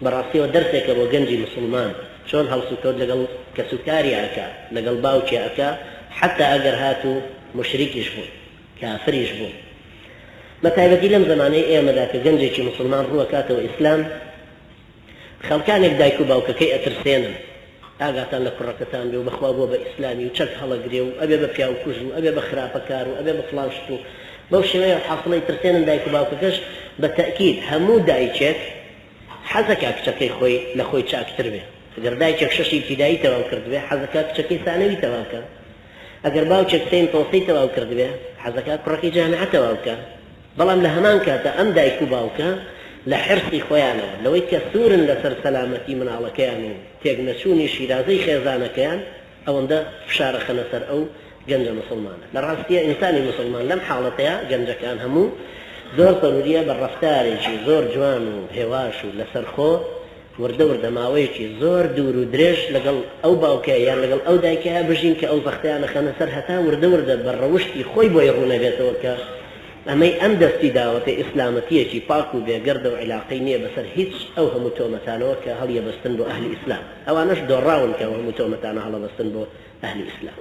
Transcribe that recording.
بەڕاستیەوە دەرسێکە بۆ گەنجی موسڵمان چۆن هەڵسوکەوت لەگەڵ کەسوکاری ئەکا، لەگەڵ باوکی ئەکا حەتا ئەگەر هاتوو موشریکیش بوو، کافریش بوو. بەتایبەتی لەم زەمانەی ئێمەدا کە گەنجێکی موسڵمان ڕووەکاتەوە ئیسلام، خەڵکانێک دایک و باوکەکەی ئەترسێنن، ئاگاتان لە کوڕەکەتان بێ و بەخوا بووە بە ئیسلامی و چەک هەڵەگرێ و ئەبێ بە پیاوکوژ و ئەبێ بە خراپەکار و ئەبێ بە فڵان شت و بەو شێوەیە حاسڵەی ترسێنن دایک و باوکەکەش. بە تەئکید هەموو دایکێک حەزەکا کچەکەی خۆی لە خۆی چاکتر بێ. ئەگەر دایکێک شەشی ئیبتیدایی تەواو کردبێ حەزەکا کچەکەی سانەوی تەواو کا. ئەگەر باوکێک سێی متەوەستەی تەواو کردبێ حەزەکا کوڕەکەی جامیعە تەواو کا. بەڵام لە هەمان کاتا ئەم دایک و باوکە لە حرصی خۆیانەوە، لەوەی کە سوورن لەسەر سەلامەتی مناڵەکەیان و تێکنەچوونی شیرازەی خێزانەکەیان، ئەوەندە فشار ئەخەنە سەر ئەو گەنجە موسڵمانە. لە ڕاستیا ئینسانی موسڵمان لەم حاڵەتەیا گەنجەکان هەموو زۆر زەروریە بە ڕەفتارێکی زۆر جوان و هێواش و لەسەرخۆ وردە وردە ماوەیەکی زۆر دوور و درێژ لەگەڵ ئەو باوکە یان لەگەڵ ئەو دایکەیا بژین کە ئەو زەختەیان ئەخەنە سەر هەتا وردە وردە بە ڕەوشتی خۆی بۆی ڕوونەبێتەوە کە ئەمەی ئەم دەستی داوەتێ ئیسلامەتیەکی پاک و بێگەردە و عیلاقەی نیە بەسەر هیچ ئەو هەموو تۆمەتانەوە کە هەڵیەبەستن بۆ ئەهلی ئیسلام. ئەوانەش دۆڕاون کە ئەو هەموو تۆمەتانە هەڵەبەستن بۆ ئەهلی ئیسلام.